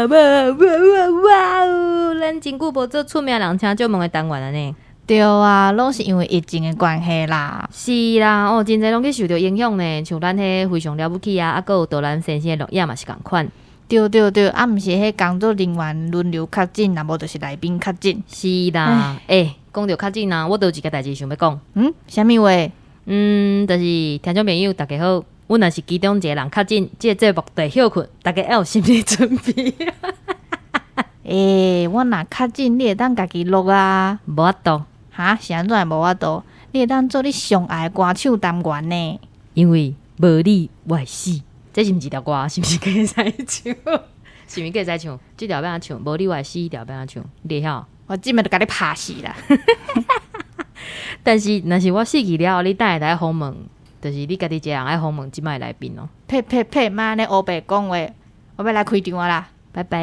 哇哇哇哇哦！咱真久無做出名人請借問的單元啊呢。對啊，攏是因為疫情的關係啦。是啦，哦，真濟攏去受著影響呢，像咱彼非常了不起啊，啊，閣有杜蘭先生的錄影嘛是仝款。對對對，啊，毋是彼工作人員輪流確診，若無就是來賓確診。是啦，欸，講著確診啊，我都有一個代誌想欲講。嗯，啥物話？嗯，就是聽眾朋友大家好，阮若是其中一個人確診，這個節目就會歇睏，大家要有心理準備。欸，我若確診，你會當家己錄啊？無法度。哈？是按怎會無法度？你會當做你上愛的歌手單元呢？因為無你我會死，這是毋是一條歌？是毋是會使唱？是毋是會使唱？這條欲按怎唱？無你我會死，這條欲按怎唱？你會曉？我這擺就共你拍死啦！但是，若是我死去了後，你等下來訪問，就是你家己一個人愛訪問這擺來賓哦。呸呸呸！莫按呢烏白講話，我欲來開場啊啦！拜拜。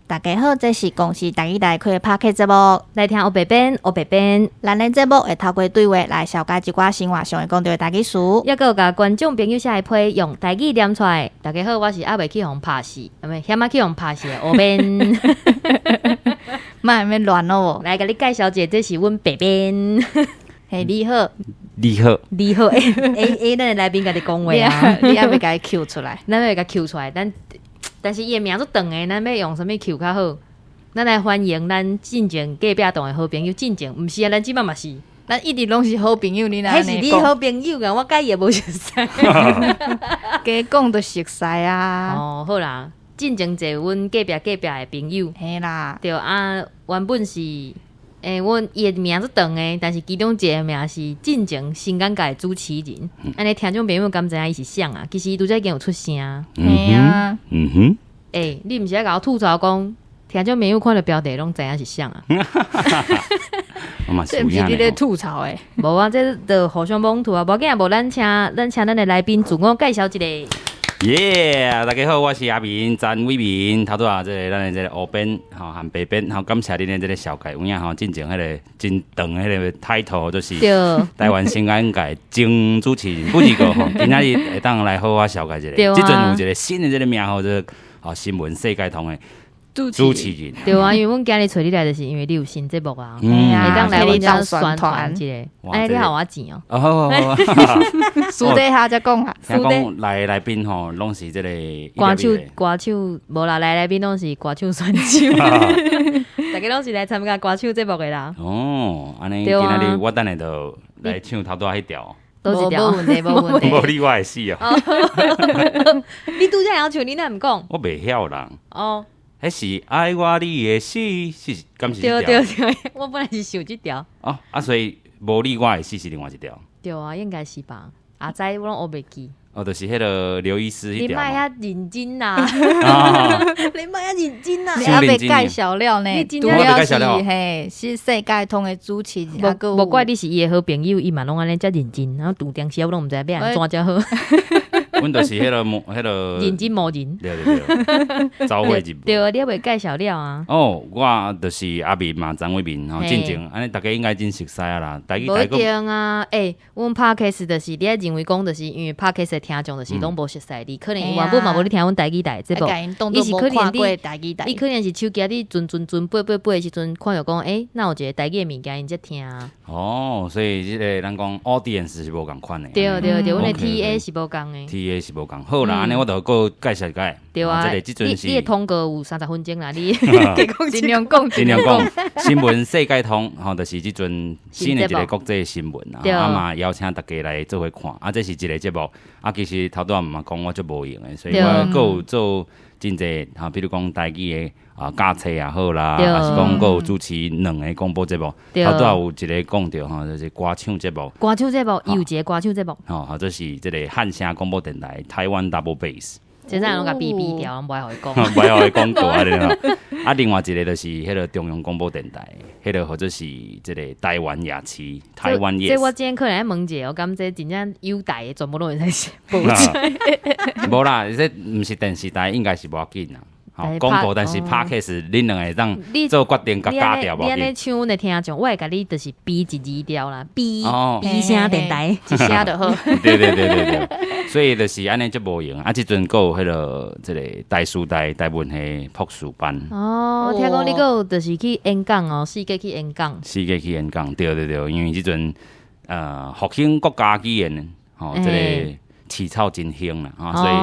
大家好，這是公視台語台開的 Podcast 節目，來聽烏白編，烏白編。咱的節目會透過對話來紹介一寡生活上會講著的台語詞，猶閣有共觀眾朋友寫的批用台語念出來。大家好，我是猶未去予拍死，毋是險仔去予拍死的烏編。莫按呢亂哦！來，共你介紹一下，這是阮白編。嘿，你好，你好，你好，欸欸欸，咱的來賓家己講話啊，你猶未共伊 cue 出來，咱欲共 cue 出來，咱。但是伊的名足長的，咱欲用啥物 cue 較好？咱來歡迎咱進前隔壁棟的好朋友進前，毋是啊，咱這擺嘛是，咱一直攏是好朋友，你若彼是你好朋友啊，我佮伊也無熟似，加講就熟似啊。哦，好啦，進前坐阮隔壁隔壁的朋友，嘿啦，對啊，原本是，欸，阮伊的名足長的，但是其中一個名是進前新尷尬的主持人，按呢聽眾朋友敢知影伊是啥啊？其實伊拄才已經有出聲，嘿啊，嗯哼。欸，你毋是愛共我吐槽講，聽眾朋友看著標題攏知影是啥啊？這毋是你咧吐槽的，無啊，這就互相罔吐啊，無要緊啊，無咱請咱請咱的來賓自我介紹一下。耶，大家好，我是阿明詹偉明，頭拄仔這个咱的這个烏編吼和白編吼，感謝恁的這个紹介，有影吼，進前彼个真長彼个 title 就是台灣新尷尬前主持人，不是個吼，今仔日會當來好好紹介一下，這陣有一個新的這个名號，就是吼新聞世界通的主持人。對啊，因為阮今日揣你來，就是因為你有新節目啊，會當來阮遮宣傳一下。哎，你予我錢哦。哦，好好好，私底下才講啦。聽講來來賓吼，攏是這個歌手，歌手無啦，來來賓攏是歌手選手，大家攏是來參加歌手節目的啦。哦，按呢今仔日我等下就來唱頭拄仔彼條。無問題，無問題。無你我會死哦。你拄才會曉唱，你哪毋講？我袂曉啦。哦。彼是愛我你會死，是敢是這條？對對對，我本來是想這條。哦，啊，所以無你我會死是另外一條。對啊，應該是吧？阿知我攏烏袂記。哦，就是彼个劉醫師彼條。你莫遐認真啦！你莫遐認真啦！你猶未介紹了呢？你除了是嘿，是世界通的主持人，無怪你是伊的好朋友，伊嘛攏按呢遮認真，然後拄當時我攏毋知欲按怎才好。阮就是彼个彼个認真魔人，對對對，走火入魔。對啊，你猶未介紹了啊？哦，我就是阿明嘛，詹偉明吼，進前按呢大家應該真熟似啊啦。無一定啊，欸，阮 Podcast 就是你愛認為講，就是因為 Podcast 的聽眾就是攏無熟似你，可能伊原本嘛無咧聽阮台語台節目，伊是可能佇，伊可能是手機佇陣陣陣掰掰掰的時陣，看著講，欸，哪有一個台語的物件，𪜶才聽。哦，所以這个咱講 audience 是無仝款的。對對對，阮的 TA 是無仝的。 TA 是無仝，好啦，按呢我就閣介紹一下。對啊，這個這陣是你的通告有30分鐘啦，你盡量講，盡量講。新聞世界通，吼，就是這陣新的一個國際新聞啊，啊嘛邀請大家來做伙看，啊，這是一個節目，啊，其實頭拄仔嘛講我足無閒的，所以我閣有做真濟，吼，比如講台語的啊教冊也好啦，抑是講閣有主持兩个廣播節目，頭拄仔有一个講著吼，就是歌唱節目。歌唱節目，伊有一個歌唱節目。吼，這是這個漢聲廣播電臺台灣 Double Bass。這陣攏共嗶嗶掉，攏無愛予伊講。無愛予伊廣告按呢吼。啊，另外一个就是彼个中央廣播電臺，彼个或者是這個台灣夜市，台灣夜市。這我今天可能愛問一下，我感覺真正有台的全部攏會使報無啦，這毋是電視台，應該是無要緊啦。吼，廣播，但是 Podcast 恁兩個會當做決定，共加掉無？你按呢唱阮的聽眾，我會共你就是嗶一字條啦，嗶嗶聲電台，一聲就好。對對對對對，所以就是按呢足無閒。啊，這陣閣有彼個這個台師大台文系博士班。哦，聽講你閣有就是去演講哦，四界去演講。四界去演講，對對對，因為這陣復興國家語言，吼，這個市草真興啦，吼，所以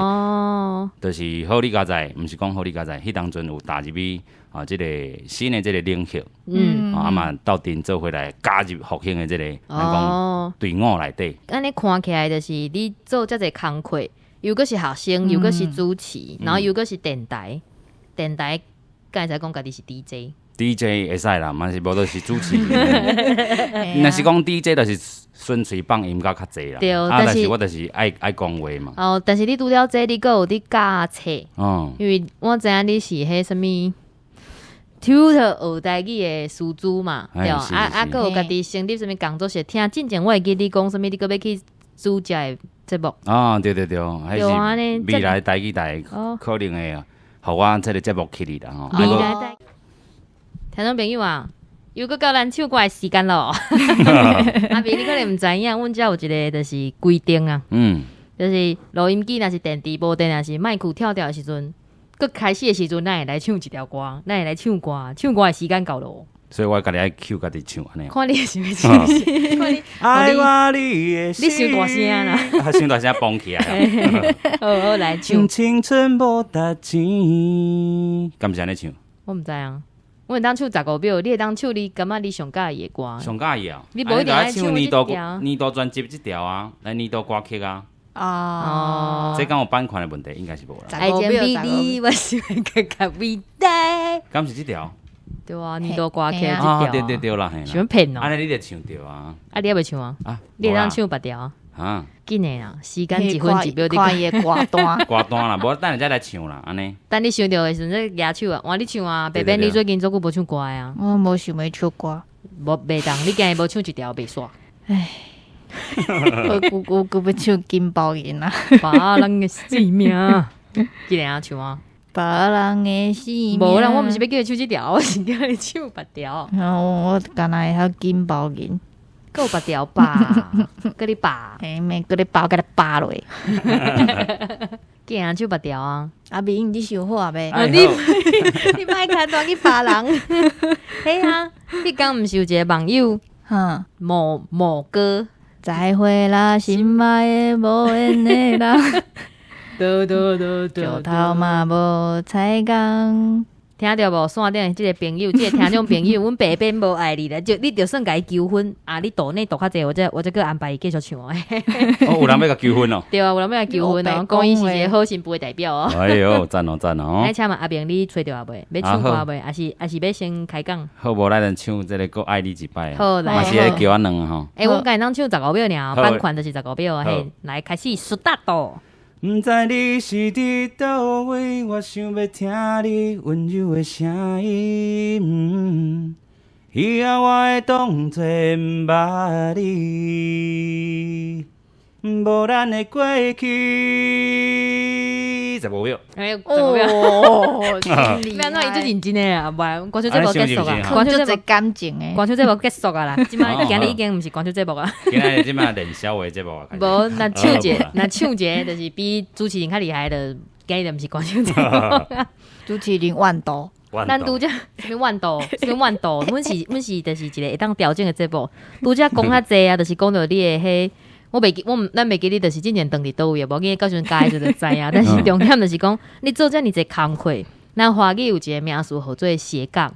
就是好哩佳哉，毋是講好哩佳哉，彼當陣有踏入去啊，這個新的這個領域，啊嘛鬥陣做伙來加入復興的這個，咱講隊伍內底。按呢看起來就是你做遮濟工課，又閣是學生，又閣是主持，然後又閣是電台，電台敢會使講家己是 DJ。 DJ 會使啦，嘛是無就是主持人。若是講 DJ 就是純粹放音樂較濟啦。對，啊，但是我就是愛愛講話嘛。哦，但是你除了這，你閣有佇教冊。因為我知影你是彼啥物 tutor 學台語的師資嘛，對啊，啊，閣有家己成立啥物工作室，聽進前我會記你講啥物，你閣欲去主持的節目。哦，對對對，彼是未來台語台可能會予我這個節目起來啦吼。未來台。聽眾朋友啊，又閣到咱唱歌的時間咯。阿明，你可能毋知影，阮遮有一個就是規定啊，就是錄音機若是電池無電，若是麥克跳掉的時陣，閣開始的時陣，咱會來唱一條歌，咱會來唱歌，唱歌的時間到咯。所以我家己愛 cue 家己唱按呢。看你是欲唱，看你愛我你的你傷大聲啦，傷大聲崩起來。好好來唱。青春無值錢，敢是按呢唱？我毋知啊。我會當唱15秒，你會當唱你感覺你上佮意的歌。上佮意啊！你無一定愛唱年度年度專輯這條啊，來年度歌曲啊。哦，這敢有版權的問題，應該是無啦。愛情比你，我想欲閣較偉大。敢是這條？對啊，年度歌曲這條。對對對啦，想騙哦。按呢你就唱著啊。啊，你猶未唱啊？啊，你會當唱別條啊？啊，緊的啦，時間一分一秒，你看伊的歌單，歌單啦，無等下才來唱啦，按呢。等你想著的時陣，舉手啊，換你唱啊，白白，你最近足久無唱歌啊？我無想欲唱歌，無袂當，你今日無唱一條袂煞。唉，我我閣欲唱金包銀啊，別人的性命，緊來啊唱啊！別人的性命。無啦，我毋是欲叫你唱這條，我是叫你唱別條。我敢若會曉金包銀。閣有別條吧，閣咧罷，嘿，免閣咧包，閣咧罷落。竟然唱別條啊！阿明，你想好啊未？你你莫牽斷去罷人。嘿啊！彼工毋是有一個網友，某某哥，再會啦，心愛的無緣的人，石頭嘛無彩工。聽著無？線頂的這個朋友，這個聽眾朋友，阮白編無愛你啦，就你就算共伊求婚啊！你抖內抖較濟，我才閣安排伊繼續唱。哦，有人欲共求婚哦？對啊，有人欲共求婚哦，講伊是一個好新婦的代表哦。哎喲，讚哦讚哦！來，請問阿明，你揣著啊未？欲唱歌未？還是還是欲先開講？好無，咱來唱這個閣愛你一擺。好，來。嘛是會叫我兩吼。欸，阮家己通唱15秒爾，版權就是十五秒啊。嘿，來開始 start。毋知你是佇佗位，我想欲聽你溫柔的聲音。以後我會當作毋捌你，無咱的過去。15秒。哎，15秒。哦，欲按怎伊足認真的啊，無，歌手節目結束啊，歌手節目感情的，歌手節目結束啊啦，這擺今日已經毋是歌手節目啊。今日這擺練痟話節目啊。無，若唱一个，若唱一个，就是比主持人較厲害的，今日就毋是歌手節目。主持人萬多。咱拄才啥物萬度，啥物萬度，阮是就是一個會當調整的節目。拄才講較濟啊，就是講著你的彼。我袂記，我毋，咱袂記你，就是之前轉佇佗位啊，無緊，到時陣加的時陣就知影。但是重點就是講，你做遮爾濟工課，咱華語有一個名詞號做斜槓，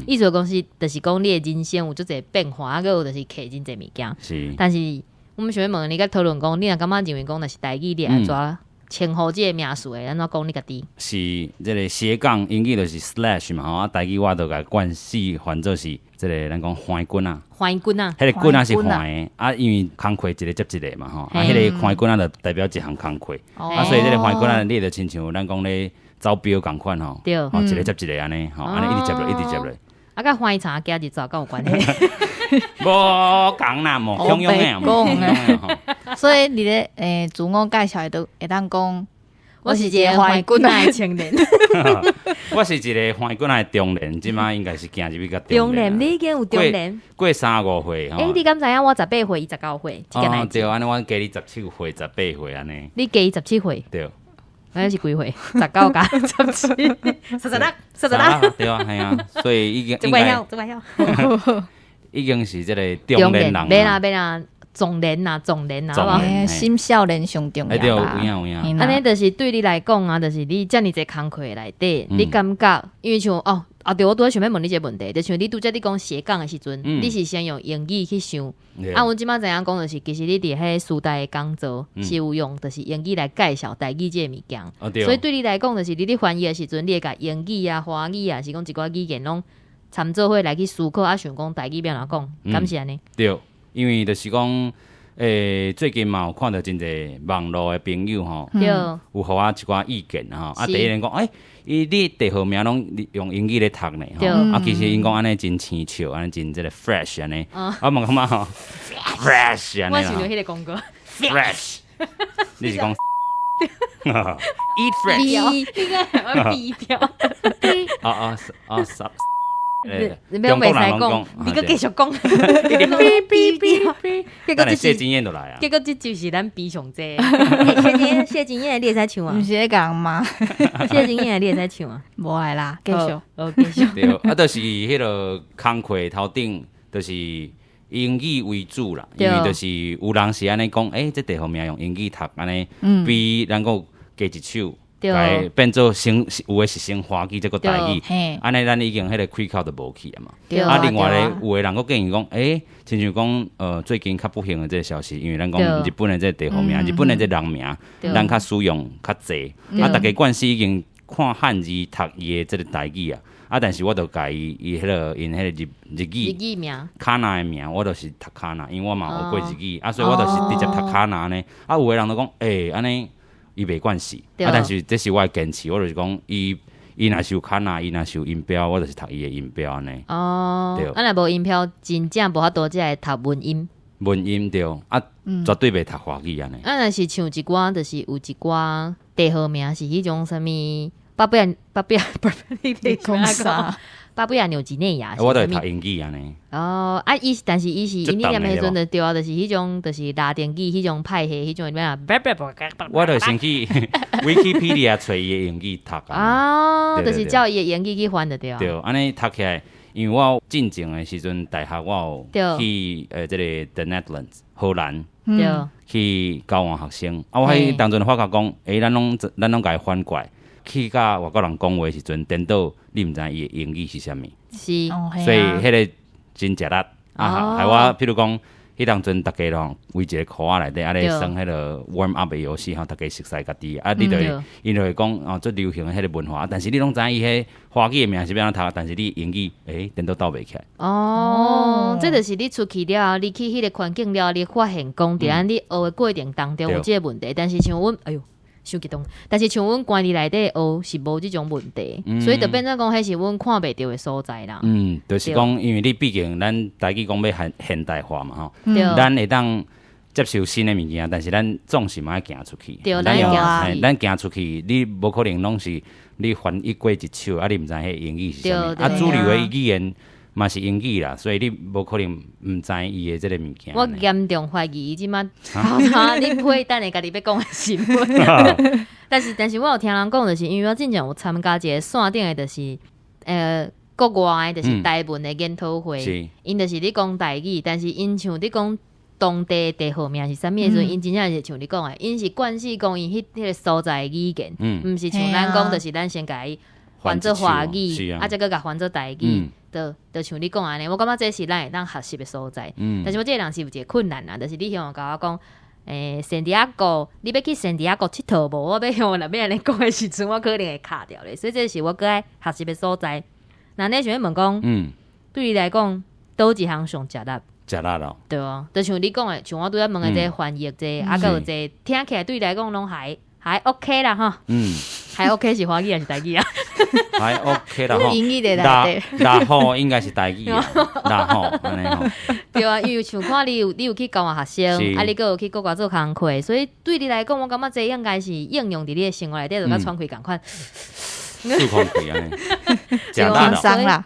意思講是，就是講你的人生有足濟變化，閣有就是課真濟物件。但是我們想欲問你，佮討論講，你若感覺認為講，若是台語，你會按怎稱呼這個名詞會按怎講你家己？是這個斜槓，英語就是 slash 嘛吼，啊，台語我就共冠死翻做是這個咱講橫棍仔。橫棍仔。彼個棍仔是橫的，啊，因為工課一個接一個嘛吼，啊，彼個橫棍仔就代表一項工課，啊，所以這個橫棍仔你就親像咱講咧走錶仝款吼，吼，一個接一個按呢，吼，按呢一直接落，一直接落。啊，佮橫柴行日走敢有關係？無仝啦，無共樣的，無共樣的吼。所以你咧自我介紹會當講，我是一个番棍仔的青年。我是一个番棍仔的中年，這馬應該是行入去較中年，你已經有中年，過35歲。欸，你敢知影我18歲，伊19歲，這個哦，對，按呢我加你17歲、18歲按呢。你加伊17歲。對。那是幾歲？19加17，36，36。對啊，係啊，所以已經應該，已經是這個中年人。免啦免啦。壯年呐，壯年呐，好無？心少年上重要啦。有影有影。按呢就是對你來講啊，就是你遮爾濟工課內底，你感覺因為像哦啊對，我拄仔想欲問你這個問題，就像你拄才你講斜槓的時陣，你是先用英語去想，啊，阮這馬知影講就是，其實你佇彼師大的講座是有用，就是英語來介紹台語這個物件。所以對你來講，就是你咧翻譯的時陣，你會共英語啊、華語啊，是講一寡語言攏參做伙來去思考，啊，想講台語欲按怎講，敢是按呢？對。因為就是講，最近嘛有看著真濟網路的朋友吼，有予我一寡意見吼。啊，第一人講，欸，伊你地號名攏用英語咧讀呢，吼。啊，其實𪜶講按呢真生笑，按呢真這個 fresh 按呢。我嘛感覺吼，fresh 按呢。我想著彼個廣告，fresh。你是講 eat fresh？你該我嗶掉。啊啊啊！你欲袂使講，你閣繼續講。嗶嗶嗶嗶，結果謝金燕就來啊！結果這就是咱嗶上濟。謝金燕，謝金燕，你會使唱啊？毋是咧講嗎？謝金燕，你會使唱啊？無愛啦，繼續。哦，繼續。對，啊，就是彼個工課頭頂，就是英語為主啦。因為就是有人是按呢講，欸，這地號名用英語讀，按呢比咱閣加一手。來變做先有的是先華語，再閣台語，按呢咱已經彼個開口就無去啊嘛。啊，另外咧，有的人閣建議講，欸，親像講，最近較不幸的這個消息，因為咱講日本的這個地號名，日本的這個人名，咱較使用較濟，啊，逐家慣勢已經看漢字讀伊的這個台語啊，啊，但是我就共伊伊彼個𪜶彼個日日語日語名，卡納的名，我就是讀卡納，因為我嘛學過日語，啊，所以我就是直接讀卡納呢。啊，有的人就講，欸，按呢。伊袂慣勢，啊！但是這是我的堅持，我就是講，伊伊若是有卡納，伊若是有音標，我就是讀伊的音標按呢。哦，對，啊，若無音標，真正無法度才會讀文音。文音對，啊，絕對袂讀華語按呢。啊，若是像一寡，就是有一寡地號名是彼種啥物，巴布亞巴布亞，你講啥？巴布亞紐幾內亞，我都會讀英語按呢。哦，啊，伊但是伊是你念彼陣就對啊，就是彼種就是拉丁語彼種派系，彼種咩啊？我就先去 Wikipedia 揣伊的英語讀啊。哦，就是照伊的英語去翻就對啊。對，按呢讀起來，因為我進前的時陣大學我有去這個 The Netherlands 荷蘭，去交換學生。啊，我彼當陣發覺講，欸，咱攏咱攏共伊翻過來。去佮外國人講話時陣，顛倒你毋知伊的英語是啥物，是，所以彼個真食力啊！害我，譬如講，彼當陣逐家攏圍一個箍仔內底，啊咧耍彼個 warm up 的遊戲吼，逐家熟似家己，啊，你就會𪜶就會講哦，足流行的彼個文化，但是你攏知影伊彼華語的名是欲按怎讀，但是你英語，欸，顛倒鬥袂起來。哦，這就是你出去了後，你去彼個環境了後，你發現講佇咱你學的過程當中有這個問題，但是像阮，哎喲。傷激動，但是像阮關佇內底學是無這種問題，所以就變做講彼是阮看袂著的所在啦。嗯，就是講，因為你畢竟咱台語講欲現現代化嘛吼，咱會當接受新的物件，但是咱總是嘛愛行出去。對，咱行咱行出去，你無可能攏是你翻譯過一手，啊，你毋知彼英語是啥物，啊，主流的語言嘛是英語啦，所以你無可能毋知伊的這個物件。我嚴重懷疑伊這馬，你配等下家己欲講的新聞。但是，但是我有聽人講，就是因為我之前有參加一個線頂的，就是國外的，就是台文的研討會，𪜶就是咧講台語，但是𪜶像你講當地的地號名是啥物的時陣，𪜶真正是像你講的，𪜶是慣勢講𪜶彼彼個所在的語言，毋是像咱講，就是咱先共伊翻做華語，啊，再閣共翻做台語。就就像你講按呢，我感覺這是咱會當學習的所在。但是我這個人是有一個困難啦，就是你向我共我講，欸，聖地亞哥，你欲去聖地亞哥𨑨迌無？我欲向我若欲按呢講的時陣，我可能會卡掉咧。所以這是我閣愛學習的所在。那你想欲問講，對你來講，佗一項上食力？食力咯。對啊，就像你講的，像我拄才問的這個翻譯這個，啊，閣有這個，聽起來對你來講攏還還 OK 啦吼。還 OK 是華語還是台語啊？還 OK 啦吼。英語的內底，啦吼應該是台語啊，啦吼按呢吼。對啊，因為像看你有去教學生，啊，你閣有去國外做工課，所以對你來講，我感覺這應該是應用佇你的生活內底，就佮喘氣仝款。舒空氣按呢，食力輕鬆啦。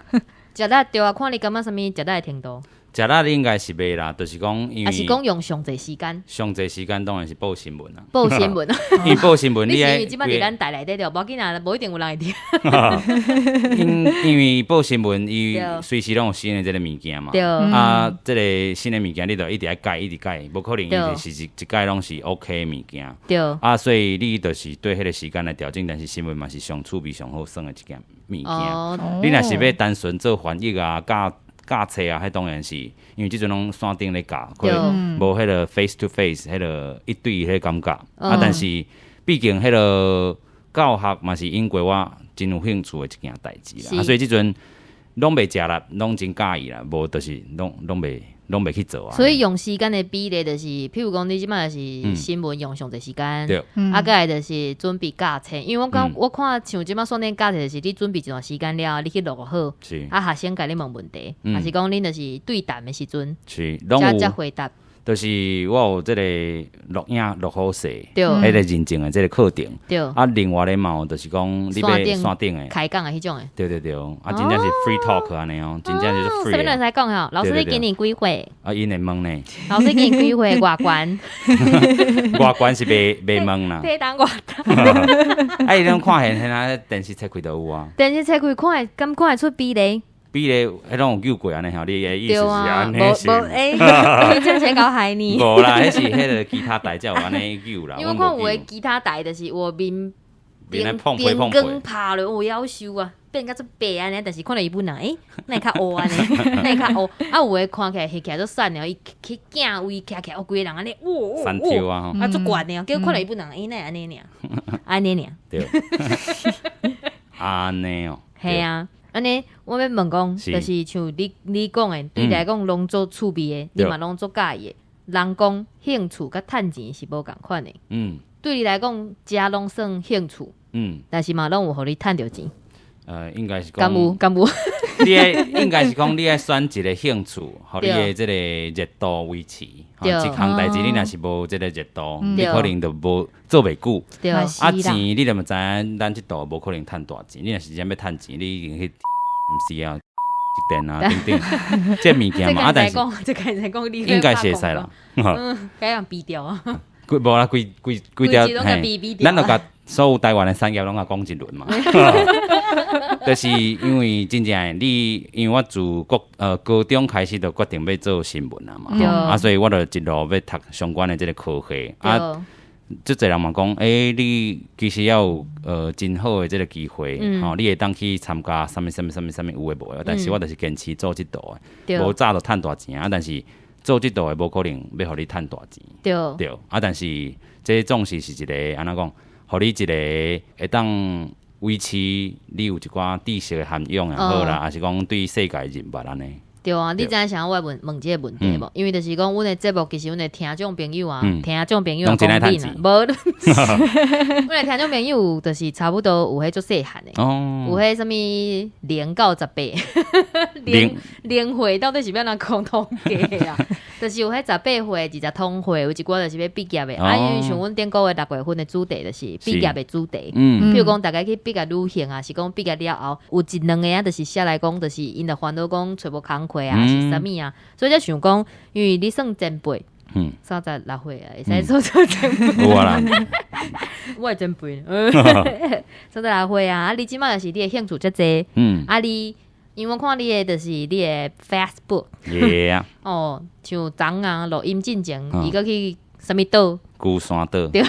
食力對啊，看你感覺啥物食力的程度。食力應該是袂啦，就是講因為。抑是講用上濟時間。上濟時間當然是報新聞啦。報新聞。因為報新聞，你是因為這擺佇咱台內底對，無要緊啊，無一定有人會聽。因為報新聞，伊隨時攏有新的這個物件嘛。啊，這個新的物件，你就一直愛改，一直改，無可能伊就是一改攏是 OK 的物件。啊，所以你就是對彼個時間來調整，但是新聞嘛是上趣味、上好耍的一件物件。你若是欲單純做翻譯啊，教教冊啊，彼當然是因為這陣攏線頂咧教，可能無彼個 face to face 彼個一對一彼個感覺。啊，但是畢竟彼個教學嘛是經過我真有興趣的一件代誌啦。啊，所以這陣攏袂食力，攏真佮意啦，無就是攏袂去做啊。所以用時間的比例就是，譬如講你這擺就是新聞用上濟時間，啊，閣來就是準備教冊，因為我講我看像這擺線頂教冊，就是你準備一段時間了後，你去錄好，啊，學生共你問問題，抑是講恁就是對談的時陣，才才回答。就是我有這個錄影錄好勢，彼個認證的這個課程。啊，另外咧嘛有就是講你欲線頂的開講的彼種的。對對對，啊，真正是 free talk 按呢哦，真正就是 free。啥物攏會使講吼？老師你今年幾歲？啊，𪜶會問呢。老師今年幾歲？偌懸？偌懸是袂問啦。體重偌重？啊，伊攏看現現啊，電視切開就有啊。電視切開看會，敢看會出比例？比例彼攏有救過按呢吼，你的意思是按呢是？無欸，這是搞害你。無啦，彼是彼個其他台才有按呢救啦。因為我看有的其他台就是有面面碰皮碰燈光拍落，有夭壽啊，變甲足白按呢，但是看著伊本人，欸，哪會較烏按呢？哪會較烏？啊，有的看起來翕起來足瘦爾，伊去鏡位徛起來，哦，規個人按呢，哇，三抽啊，啊，足懸的，結果看著伊本人，欸，哪會按呢爾？按呢爾。對。按呢哦。係啊。按呢，我欲問講，就是像你講的，對你來講攏足趣味的，你嘛攏足佮意的。人講興趣佮趁錢是無仝款的。對你來講，這攏算興趣。但是嘛，攏有予你趁著錢。應該是講。敢有？敢有？你愛應該是講，你愛選一個興趣，予你的這個熱度維持。一項代誌，你若是無這個熱度，你可能就無做袂久。啊，錢你就嘛知影，咱這道無可能趁大錢。你若是真欲趁錢，你一定去 MC 啊、電啊等等，這物件嘛。啊，但是應該是會使啦。嗯，該人斃掉啊。規無啦，規規規條嘿，咱就共所有台灣的產業攏共講一輪嘛。就是因為真正的你，因為我自國高中開始就決定欲做新聞啊嘛，啊，所以我就一路欲讀相關的這個科系。啊，足濟人嘛講，欸，你其實也有真好的這個機會，吼，你會當去參加啥物啥物啥物啥物有的無的，但是我就是堅持做這道的，無早就趁大錢啊，但是做這道的無可能欲予你趁大錢，對，啊，但是這總是是一個按怎講，予你一個會當維持你有一寡知識的涵養也好啦，抑是講對世界認捌按呢。對啊，你知影啥我問問這個問題無？因為就是講，阮的節目其實阮的聽眾朋友啊，聽眾朋友講恁啊，無，阮的聽眾朋友就是差不多有彼足細漢的，有彼啥物0到18，零歲到底是欲按怎講統計啊？就是有彼18歲、20通歲，有一寡就是欲畢業的。啊，因為像阮頂個月6月份的主題就是畢業的主題。譬如講，逐家去畢業旅行啊，是講畢業了後，有一兩个啊，就是寫來講，就是𪜶就煩惱講揣無工課啊，是啥物啊？所以才想講，因為你算前輩，36歲啊，會使做做前輩。有啊啦，我的前輩，36歲啊，啊，你這擺就是你的興趣遮濟，啊你。因為我看你的就是你的 Facebook，哦，像昨昏錄音進前，伊閣去啥物島？龜山島。對，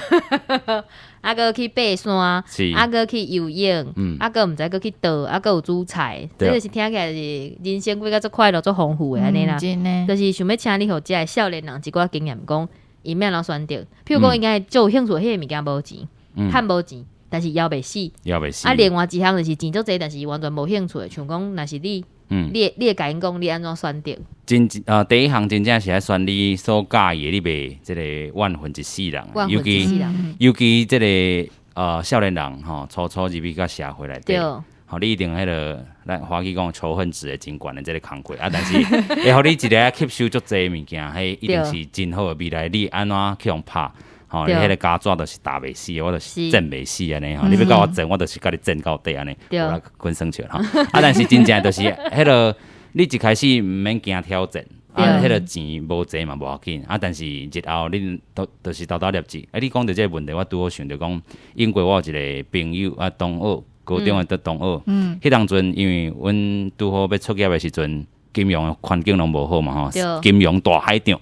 啊，閣去爬山，啊，閣去游泳，啊，閣毋知閣去佗，啊，閣有煮菜，這就是聽起來是人生過甲足快樂、足豐富的按呢啦。就是想欲請你予遮的少年人一寡經驗，講𪜶欲按怎選擇？譬如講，𪜶會足有興趣彼個物件無錢，趁無錢。但是枵袂死，枵袂死。啊，另外一項就是錢足濟，但是完全無興趣的，像講，若是你，你會共𪜶講，你按怎選擇？真第一項真正是愛選你所佮意的，你袂這個怨恨一世人。怨恨一世人。尤其這個少年人吼，初初入去到社會內底，吼，你一定彼个咱華語講仇恨值會真懸的這个工課啊，但是會予你一个吸收足濟物件，彼一定是真好的未來，你按怎去予拍？吼，你彼个膠紙就是打袂死的，我就是戰袂死按呢吼。你欲共我戰，我就是共你戰到底按呢。無啦，滾耍笑吼。啊，但是真正就是彼个，你一開始毋免驚挑戰，啊，彼个錢無濟嘛無要緊，啊，但是日後恁都就是沓沓粒子。啊，你講著這个問題，我拄好想著講，英國我有一個朋友啊，同學，高中的同學，彼當陣因為阮拄好欲出業的時陣，金融的環境攏無好嘛吼，金融大海漲。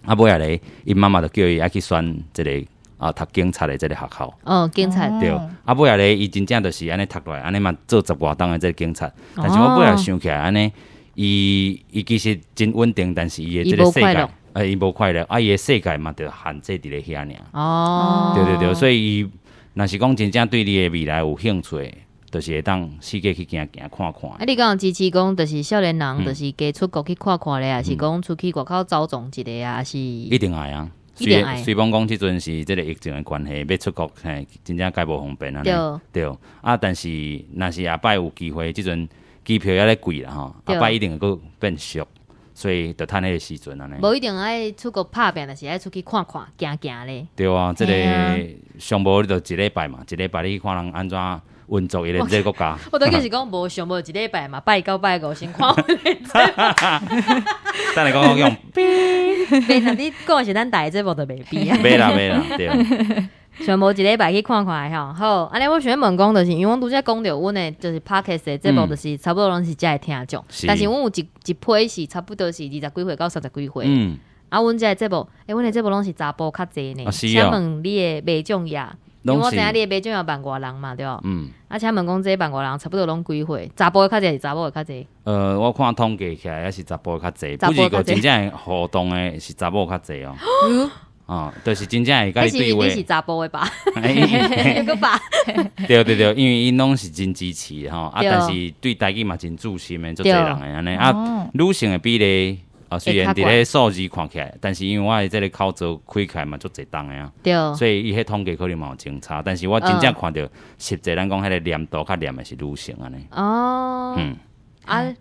啊，尾仔咧，𪜶媽媽就叫伊愛去選這个啊讀警察的這个學校。哦，警察。對，啊，尾仔咧，伊真正就是按呢讀落來，按呢嘛做十外冬的這个警察。但是我尾仔想起來，按呢，伊其實真穩定，但是伊的這個世界，伊無快樂，啊，伊的世界嘛，就限制佇咧遐爾。對對對，所以伊若是講真正對你的未來有興趣的，就是會當四界去行行看看。啊，你敢有支持講，就是少年人，就是加出國去看看咧，還是講出去外口走傱一下啊？還是一定愛啊！一定愛。雖罔講這陣是這个疫情的關係，欲出國嘿，真正較無方便啊。對。啊，但是若是後擺有機會，這陣機票猶咧貴啦吼，後擺一定會閣變俗，所以就趁彼个時陣按呢。無一定愛出國拍拚，但是愛出去看看、行行咧。對啊，這个上無你就一禮拜嘛，一禮拜你去看人按怎運作伊的這个國家。我拄就是講無上無一禮拜嘛，拜九拜五先看。等下講講用。袂，若你講的是咱台的節目就袂比啊。袂啦袂啦，對。上無一禮拜去看看吼，好，按呢我想欲問講，就是因為阮拄才講著，阮的就是 Podcast 的節目，就是差不多攏是遮的聽眾，但是阮有一批是差不多是二十幾歲到三十幾歲。啊，阮這个節目，欸，阮的節目攏是查埔較濟呢。請問你的麥眾也，因為我知影你的麥眾有萬外人嘛，對無？啊，請問講這萬外人差不多攏幾歲？查埔的較濟，是查某的較濟？我看統計起來，猶是查埔的較濟，不過真正互動的是查某較濟哦。哦，就是真正會共你對話。你是查埔的吧？閣吧？對對對，因為𪜶攏是真支持的吼，啊，但是對台語嘛真自信的，足濟人的按呢。啊，女性的比例啊，雖然佇咧數字看起來，但是因為我的這个口座開起來嘛足濟冬的啊，所以伊彼統計可能嘛有真差。但是我真正看著實際，咱講彼个黏度較黏的是女性按呢。啊，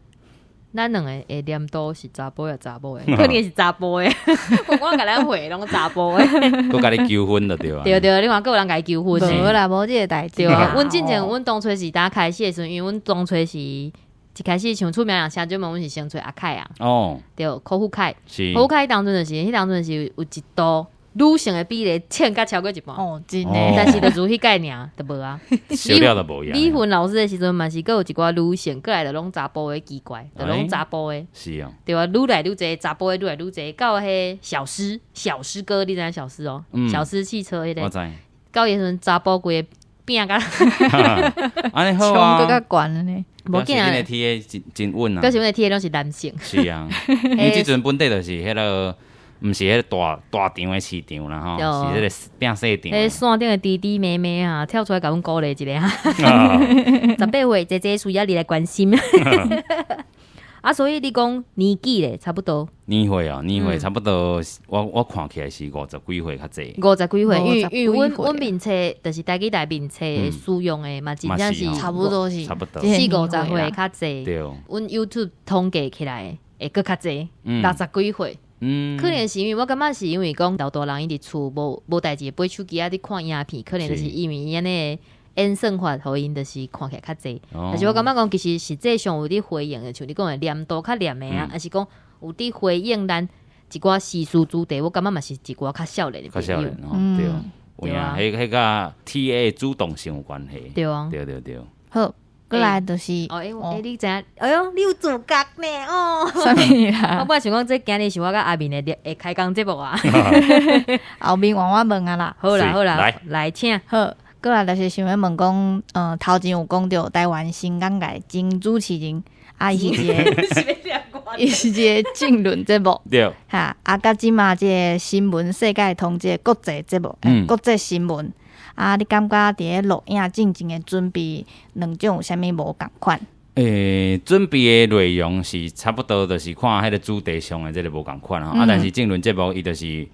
咱兩個的黏度是查埔抑查某的，可能是查埔的。我共咱回攏查埔的。閣共你求婚就對啊。對對，你看閣有人共伊求婚。無啦，無這个代誌。對啊，阮進前阮當初是剛開始的時陣，因為阮當初是一開始像出名人聲，就問阮是先揣阿凱啊。對，柯富凱。柯富凱當陣就是，彼當陣是有一度女性的比例衝甲超過一半。哦，真的。但是就自彼屆爾，就無啊。少了就無李雲老師的時陣嘛是閣有一寡女性，過來就攏查埔的奇怪，就攏查埔的。是哦。對啊，愈來愈濟查埔的，愈來愈濟，到彼小獅小獅哥，你知影小獅哦？小獅汽車彼个。我知。到彼時陣查埔規个變甲。按呢好啊。衝閣較懸呢。無緊啊。阮的 TA 真真穩啊。表示阮的 TA 攏是男性。是啊，因為這陣本底就是彼个。毋是彼个大大場的市場啦吼，是彼个變細場。彼山頂的弟弟妹妹啊，跳出來共阮鼓勵一下。18歲姐姐需要你來關心。啊，所以你講年紀咧，差不多。年歲哦，年歲差不多，我看起來是五十幾歲較濟。五十幾歲，因為阮面冊就是台語台面冊使用的嘛，真正是差不多是差不多四五十歲較濟。對。阮 YouTube 統計起來會閣較濟，六十幾歲。可能是因為我感覺是因為講老大人伊佇厝無代誌，背手機仔佇看影片，可能就是因為伊按呢演算法，予𪜶就是看起來較濟。但是我感覺講，其實實際上有佇回應的，像你講的黏度較黏的啊，抑是講有佇回應咱一寡時事主題，我感覺嘛是一寡較少年的較少年吼，對，有影，彼佮 TA 主動性有關係。對啊，對對對。好。過來就是，哦，欸，欸，你知影？哎喲，你有自覺呢，哦。啥物啦？我本來想講，這今日是我佮阿明的會開講節目啊。後面換我問啊啦。好啦好啦，來請。好，過來就是想欲問講，頭前有講著台灣新講界前主持人，啊，伊是一个，伊是一個政論節目。對。哈，啊，佮這馬這个新聞世界通這個國際節目，國際新聞。啊，你感覺佇咧錄影進前的準備，兩種有啥物無仝款？準備的內容是差不多，就是看彼个主題上的這个無仝款吼。啊，但是政論節目伊就是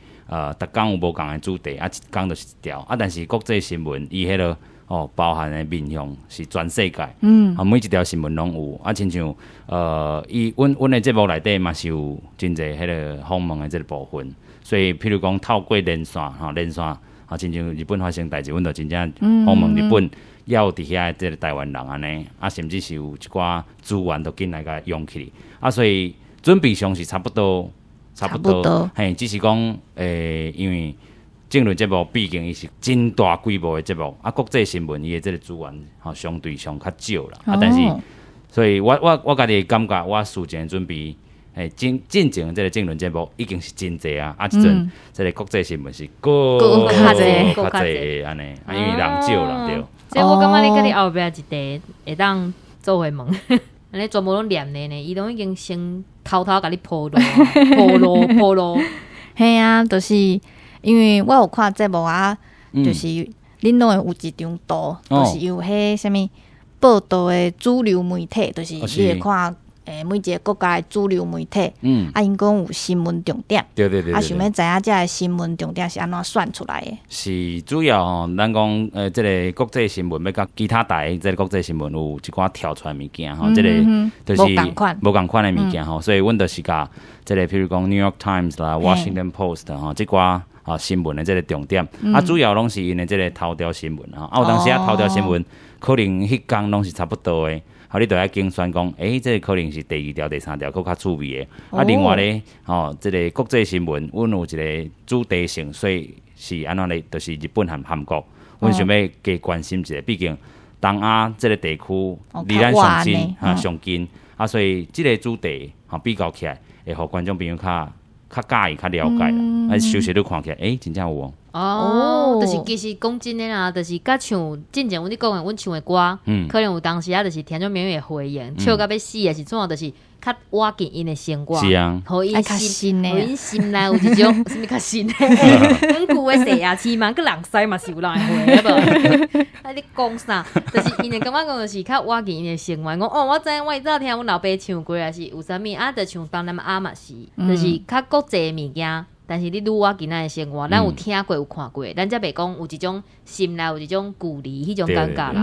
逐工有無仝的主題，啊，一工就是一條，啊，但是國際新聞伊彼個哦，包含的面向是全世界，啊，每一條新聞攏有，啊，親像伊阮的節目內底嘛是有真濟彼個訪問的這個部分，所以譬如講透過連線吼，連線啊，親像日本發生代誌，阮就真正訪問日本，也有佇遐這個台灣人按呢，啊，甚至是有一寡資源都進來共用起，啊，所以準備上是差不多。差不多，嘿，只是講，因為政論節目畢竟伊是真大規模的節目，啊，國際新聞伊的這個資源吼相對上較少啦，啊，但是，所以我家己感覺，我事前準備，嘿，進前這個政論節目已經是真濟啊，啊，這陣這個國際新聞是閣較濟，較濟按呢，啊，因為人少啦，對。所以我感覺你佮你後壁一個會當做伙問，按呢全部攏念的呢，伊攏已經先偷偷共你鋪路，鋪路，鋪路。嘿啊，就是因為我有看節目啊，就是恁攏會有一張圖，就是有彼啥物報道的主流媒體，就是你會看每一個國家的主流媒體，啊，𪜶講有新聞重點，啊，想欲知影這个新聞重點是按怎選出來的？是主要吼，咱講這个國際新聞欲佮其他台這个國際新聞有一寡跳出來物件吼，這个就是無仝款，無仝款的物件吼，所以阮就是共這个，譬如講 New York Times 啦、Washington Post 吼，這寡啊新聞的這个重點，啊，主要攏是𪜶的這个頭條新聞吼，啊，有當時啊頭條新聞可能彼工攏是差不多的。好，你就愛揀選講，這个可能是第二條、第三條，閣較趣味的。啊，另外咧，吼，這个國際新聞，阮有一個主題性，所以是按怎咧？就是日本和韓國，阮想欲加關心一下，畢竟東亞這个地區離咱上近，哈，上近，啊，所以這个主題吼比較起來，會予觀眾朋友較較佮意、較了解啦。啊，收視率看起來，真正有哦。哦，就是其實講真的啦，就是佮像進前阮咧講的，阮唱的歌，可能有當時啊，就是聽眾朋友會回應，笑甲欲死的是怎，就是較倚近𪜶的生活，是啊，予𪜶心，予𪜶心內有一種啥物較新的，阮舊的洗牙齒嘛，閣人師嘛是有人會回，無？啊，你講啥？就是𪜶會感覺講就是較倚近𪜶的生活，講哦，我知影我以早聽阮老爸唱過，抑是有啥物啊？就像東南亞嘛是，就是較國際的物件。但是你愈倚近咱的生活，咱有聽過有看過，咱才袂講有一種心內有一種距離彼種感覺啦。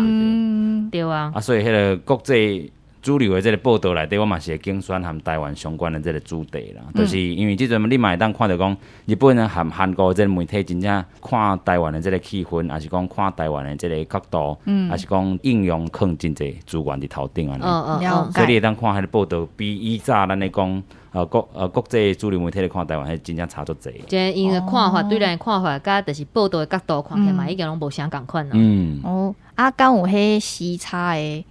對啊。啊，所以彼个國際主流的這个報道內底，我嘛是會揀選和台灣相關的這个主題啦。就是因為這陣你嘛會當看著講，日本和韓國這个媒體真正看台灣的這个氣氛，抑是講看台灣的這个角度，抑是講應用囥真濟資源佇頭頂按呢。所以你會當看彼个報道，比以早咱咧講。國際主流媒體咧看台灣，彼真正差足濟。這𪜶的看法，對咱的看法，佮就是報道的角度看起來嘛，已經攏無啥仝款啦。哦，啊，敢有彼時差的？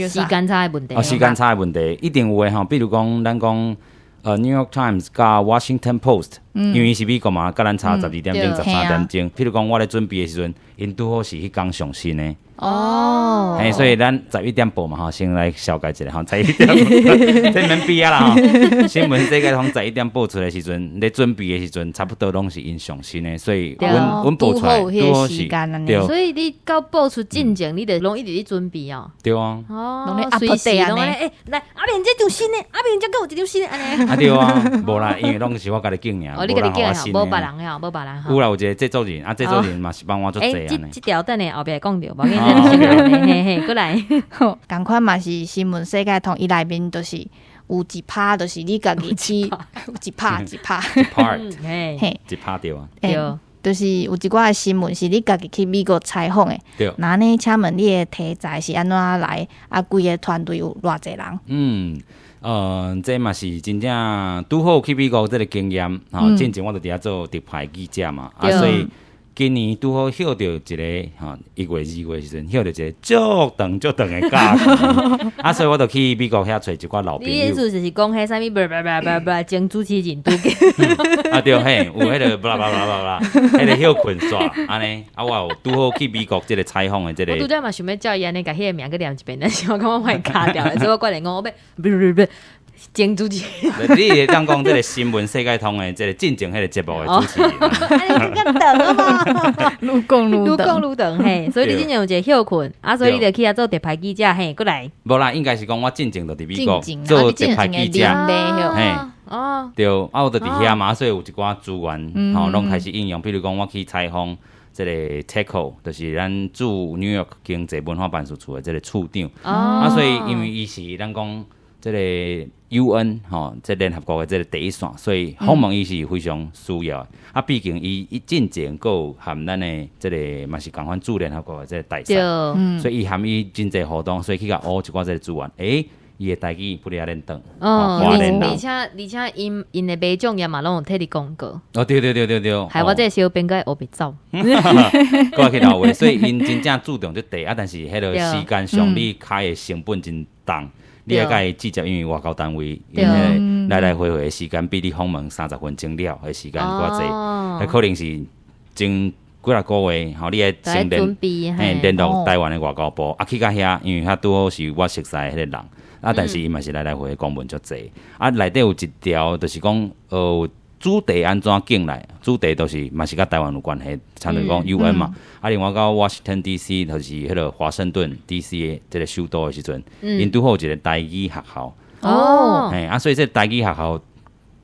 時間差的問題。哦，時間差的問題一定有的吼。比如講，咱講New York Times 佮 Washington Post，因為伊是美國嘛，佮咱差12點鐘、13點鐘。譬如講，我咧準備的時陣，𪜶拄好是彼工上新的。哦，嘿，所以咱十一點報嘛吼，先來紹介一下吼，十一點，這免比啊啦吼。新聞世界通十一點報出來時陣，咧準備的時陣，差不多攏是𪜶上新的，所以阮報出來拄好是。對，所以你到報出進前，你就攏一直咧準備哦。對啊。哦，隨時攏按呢，來阿明這張新的，阿明這閣有一張新的按呢。啊對啊，無啦，因為攏是我家己揀爾，哦，你家己揀的，無別人的，無別人。有啦，有一個製作人，啊，製作人嘛是幫我足濟按呢。這條等下後壁講著，無緊嘿嘿嘿，過來。仝款嘛是新聞世界通，伊內面就是有一趴，就是你家己去，有一趴一趴，一 part，嘿，一趴對啊，對，就是有一寡新聞是你家己去美國採訪的。對。那呢，請問你的題材是按怎來？啊，規个團隊有偌濟人？這嘛是真正拄好去美國這个經驗，吼，進前我就佇遐做特派記者嘛，啊，所以。今年拄好歇著一个吼，1月2月時陣歇著一个足長足長的假期，啊，所以我就去美國遐揣一寡老朋友。你意思就是講彼啥物？blah blah blah blah，前主持人拄啊對嘿，有彼个 blah blah blah blah blah，彼个歇睏煞按呢，啊，我有拄好去美國這个採訪的這个。我拄才嘛想欲照伊按呢，共彼个名閣念一遍，但是我感覺我會卡掉，所以我決定講我欲 blah blah blah 前主持人，你會當講這个新聞世界通的這个進前彼个節目的主持人，啊，你較長啊嘛，愈講愈長，愈講愈長嘿，所以你進前有一个歇睏，啊，所以你就去遐做特派記者嘿，過來。無啦，應該是講我進前就佇美國做特派記者，嘿，對，啊，我就佇遐嘛，所以有一寡資源吼，攏開始應用。比如講，我去採訪這個 Techo，就是咱駐 New York 經濟文化辦事處的這個處長。啊，所以因為伊是咱講這個 UN 吼，這聯合國的這個第一線，所以訪問伊是非常需要的。啊，畢竟伊進前閣有含咱的這個嘛是仝款駐聯合國的這個大使，所以伊含伊真濟活動，所以去共學一寡這個資源。欸，伊的台語不離阿練轉，而且𪜶的馬掌也嘛攏有替你廣告。哦，對對對對對，害我這個小編閣烏白走。閣去留話，所以𪜶真正注重這塊啊，但是彼个時間上你開的成本真重，你愛共伊直接，因為外交單位，𪜶彼個來來回回的時間比你訪問30分鐘了的時間閣較濟，彼可能是前幾若個月，吼，你愛先聯，嘿，聯絡台灣的外交部，啊，去到遐，因為遐拄好是我熟似的彼個人，啊，但是伊嘛是來來回回公文足濟，啊，內底有一條就是講，主題按怎進來？主題都是嘛是佮台灣有關係，親像講 UN 嘛。啊，另外到 Washington DC 就是彼個華盛頓 DC 的這個首都的時陣，𪜶拄好有一個台語學校。嘿，啊，所以這個台語學校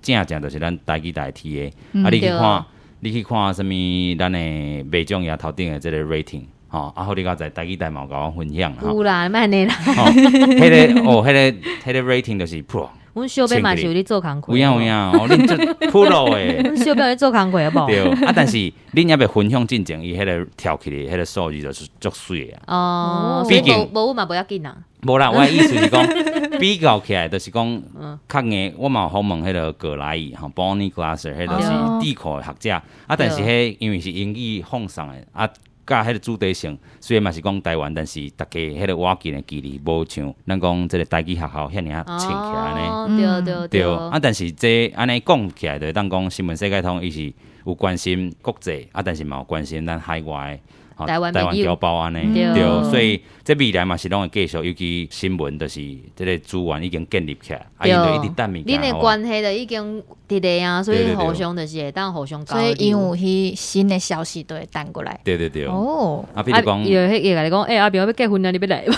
正正就是咱台語台 TA。啊，你去看，你去看啥物？咱的馬掌爺頭頂的這個 rating，吼，啊，好你較在台語台嘛有共我分享。有啦，莫按呢啦。彼個哦，彼個 rating 就是噗。阮小編嘛是有咧做工課。有影有影，哦，恁足 pro 的。阮小編有咧做工課好無？對，啊，但是恁猶未分享進前，伊彼個跳起來，彼個數字就是足媠的啊。哦，所以無無阮嘛無要緊啊。無啦，我的意思是講，比較起來就是講，較硬。我嘛有訪問彼個葛萊儀吼，Bonnie Glaser，彼個是智庫的學者。啊，但是彼因為是英語放送的，啊，佮彼個主題性雖然嘛是講台灣，但是逐家彼個倚近的距離無像咱講這個台語學校遐爾仔親切按呢。對。啊，但是這按呢講起來，就會當講新聞世界通伊是有關心國際，啊，但是嘛有關心咱海外的。台灣台灣僑胞按呢，對，所以這未來嘛是攏會繼續，尤其新聞就是這個資源已經建立起來，啊，𪜶就一直等物件。恁的關係就已經佇咧啊，所以互相就是會當互相交流。所以𪜶有彼新的消息都會彈過來。對對對。哦。啊，比如講，伊會會共你講，欸，阿平我欲結婚啊，你欲來無？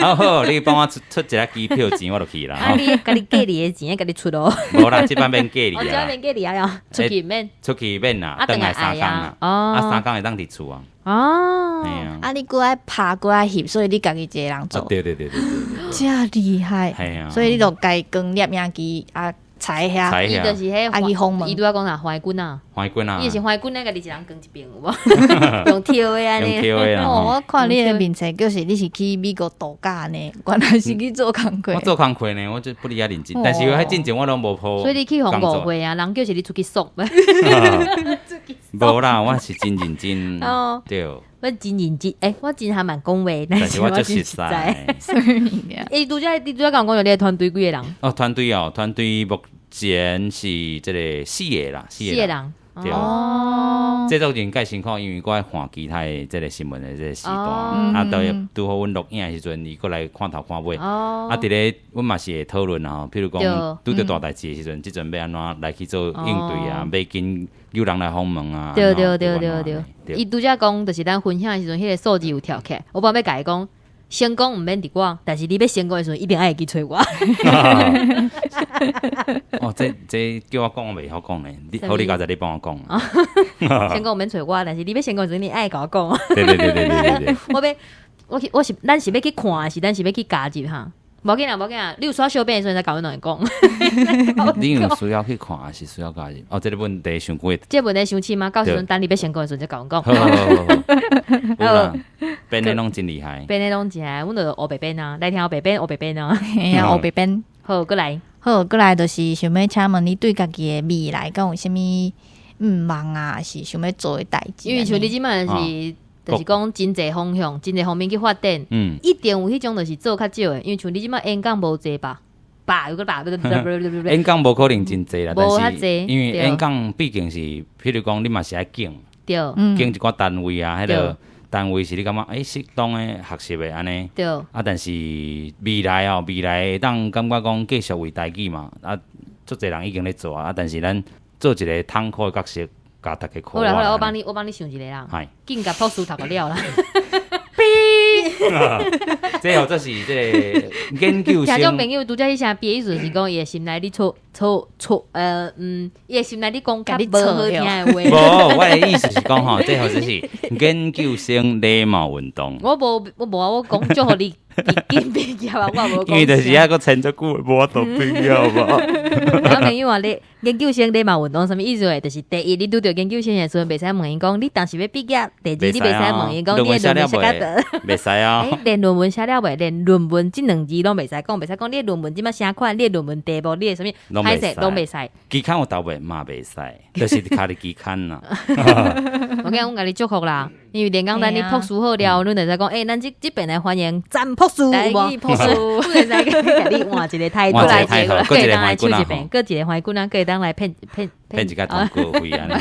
好好，你幫我出出一下機票錢，我就去啦。啊，你家己隔離的錢，家己出咯。無啦，這擺免隔離啊。這擺免隔離啊，出去免。出去免啦，轉來3工啦。啊，3工會當佇厝啊。哦。啊，你閣愛拍，閣愛翕，所以你家己一個人做。對對對對對。遮厲害。所以你就共裝攝影機啊，採遐。伊就是彼，啊去訪問。伊拄仔講啥？懷軍啊。懷軍啊。伊就是懷軍咧，家己一人扛一邊有無？用跳的按呢。用跳的啊。哦，我看你的面冊，就是你是去美國度假呢，原來是去做工課。我做工課呢，我就不離遐認真，但是我彼進前我攏無抱。所以你去予誤會啊，人叫是你出去爽。無啦，我是真認真。對。我真認真，欸，我真還蠻講話，但是我足實在。欸，你拄才共我講，你的團隊幾個人？哦，團隊哦，團隊目前是這個四個啦，四個人。對。哦。製作人較辛苦，因為閣愛看其他的這個新聞的這個時段，啊，拄拄好阮錄影的時陣，伊閣來看頭看尾。啊，佇咧阮嘛是會討論啊，譬如講拄著大代誌的時陣，這陣欲按怎來去做應對啊，欲緊有人來訪問啊。對對對對對。伊拄才講，就是咱分享的時陣，彼個數字有跳起來，我本欲共伊講，成功毋免佇我，但是你欲成功的時陣，一定愛會記揣我。哦，這這叫我講，我袂曉講呢。你好，你剛才你幫我講。成功毋免揣我，但是你欲成功的時陣，你愛共我講。對對對對對對。我欲，我去，我是，咱是欲去看，是咱是欲去加入哈？無要緊啦，無要緊啦，你有需要小編的時陣，再共阮兩个講。你有需要去看，還是需要加入？哦，這個問題傷貴。這個問題傷深嗎？到時陣等你欲成功的時陣，再共阮講。好好好好。有啦，編的攏真厲害。編的攏真害，阮就烏白編啊，來聽烏白編，烏白編啊。嘿啊，烏白編。好，閣來。好，閣來就是想欲請問你對家己的未來，敢有啥物願望啊？還是想欲做的代誌？因為像你這擺是。就是講真濟方向，真濟方面去發展，一定有彼種就是做較少的，因為像你這擺演講無濟吧，吧有個吧，演講無可能真濟啦，但是因為演講畢竟是，譬如講你嘛是愛揀，揀一寡單位啊，彼個單位是你感覺欸適當的學習的按呢，啊，但是未來哦，未來會當感覺講繼續為台語嘛，啊，足濟人已經咧做啊，但是咱做一個窗口的角色。共大家看。好啦好啦，我幫你，我幫你想一個啦。緊共博士讀個了啦。這號這是這個研究聽眾生朋友拄則彼聲憋意思是講，伊的心內咧錯錯錯，伊的心內咧講較無好聽的話。無，我的意思是講吼，這號這是研究生禮貌運動。我無我無啊，我講祝予你緊畢業啊，我無講。因為就是抑閣簽足久，無法度畢業嘛。聽眾朋友啊，你研究生禮貌運動啥物意思？就是第一，你拄著研究生的時陣，袂使問伊講你當時欲畢業；第二，你袂使問伊講你的論文寫甲倒。袂使啊！連論文寫了未？連論文這兩字攏袂使講，袂使講你的論文這擺啥款？你的論文題目，你的啥物？攏袂使，攏袂使。期刊有投未？嘛袂使，就是卡佇期刊啦。我講阮共你祝福啦，因為連講等你博士好了，阮會使講，欸，咱這這邊來歡迎詹博士，有無？博士，阮會使共你換一個態度，換一個態度，閣一個來唱一遍，閣一個歡鼓啊，閣會當來騙騙騙一個通告費按呢。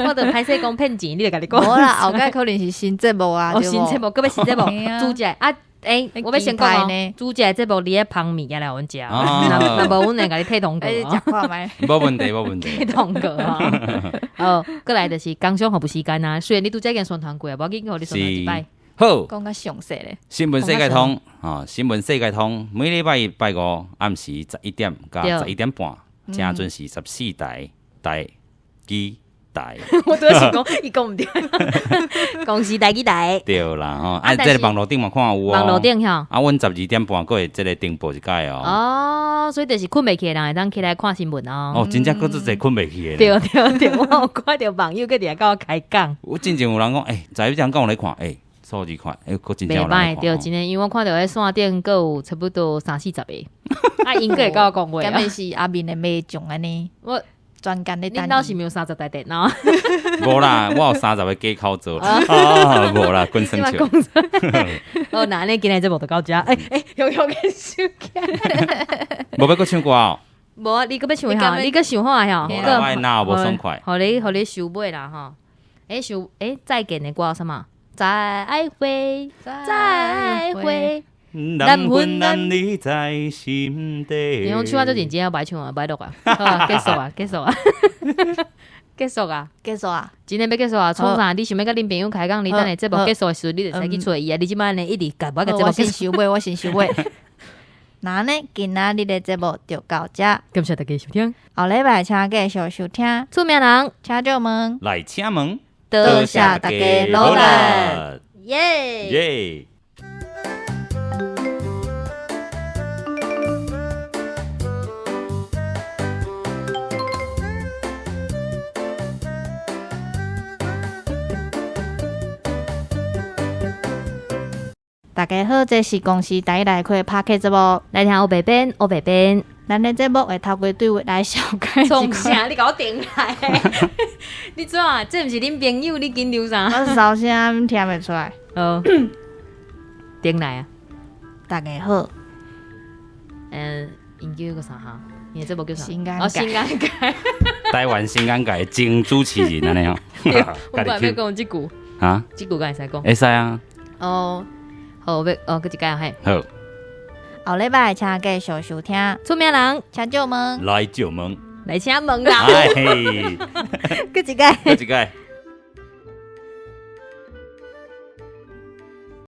我著歹勢講騙錢，你著共你講。無啦，後蓋可能是新節目啊，哦，新節目，閣欲新節目，主持啊。欸，我欲先講哦，主持的節目你愛捧物件來予阮食，若無阮會共你退通告。食看覓？無問題，無問題。退通告啊！哦，過來就是工商服務時間啊。雖然你拄才已經宣傳過啊，無要緊，予你宣傳一擺。好，講較詳細咧。新聞世界通，吼，新聞世界通，每禮拜一、拜五暗時11點到11點半，請準時14台台語台。我拄仔是講，伊講毋對，公視台語台。對啦吼，啊，這個網路頂嘛看有哦。網路頂吼。啊，阮12點半閣會這個重播一擺哦。哦，所以就是睏袂去的人會當起來看新聞哦。哦，真正閣足濟睏袂去的。對對對，我有看著網友閣佇遐佮我開講。我進前有人講，欸，十一點敢有咧看，欸，數字看，欸，閣真正有人袂歹，對，真的，因為我看著彼線頂閣有差不多三四十個，啊，𪜶閣會佮我講話。敢會是阿明的迷眾按呢？我。專工咧等。恁兜是毋是有30台電腦？無啦，我有30个假口做。啊，無啦，滾耍笑。好，那按呢今日節目就到遮。欸欸，用用個手機。無欲閣唱歌哦？無啊，你閣欲唱啥？你閣想好啊？吼，無啦，我的腦無爽快。予你予你收尾啦吼。欸，收欸，再見的歌啥物？再會，再會。難分難離在心底。你講唱啊，足認真啊，無愛唱啊，無愛錄啊，好啊，結束啊，結束啊，結束啊，結束啊，真的欲結束啊！創啥？你想欲佮恁朋友開講？你等下節目結束的時陣，你就會使去揣伊啊！你這擺按呢一直共我共節目結束。我先收尾，我先收尾。那呢，今仔日的節目就到這。感謝大家收聽。後禮拜請繼續收聽。出名人，請借問。來請問。多謝大家努力。耶耶。大家好，這是公視台來開 Podcast 節目，來聽烏白編，烏白編。咱的節目會透過對話來紹介。創啥？你共我停來！你怎啊？這毋是恁朋友，你緊張啥？我燒聲聽袂出來。哦，停來啊！大家好。嗯，𪜶叫個啥哈？𪜶的節目叫啥？新尷尬。新尷尬。台灣新尷尬的前主持人按呢哦。我本來欲講這句。啊？這句敢會使講？會使啊。哦，好，欲哦，閣一擺嘿。好。後禮拜請繼續收聽。出名人，請借問。來借問。來請問啦。哎閣一擺。閣一擺。